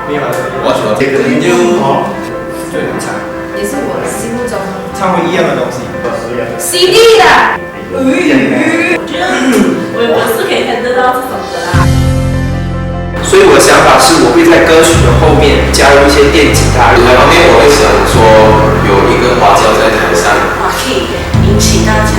沒有，我這個人就就很慘，也是我心目中唱回一樣的東西。 CD 的。我覺得韋伯是可以 handle 到這種的啦。所以我的想法是，我會在歌曲的後面加入一些電吉他。舞台方面，我會想說有一個花轎在台上，哇，可以引起大家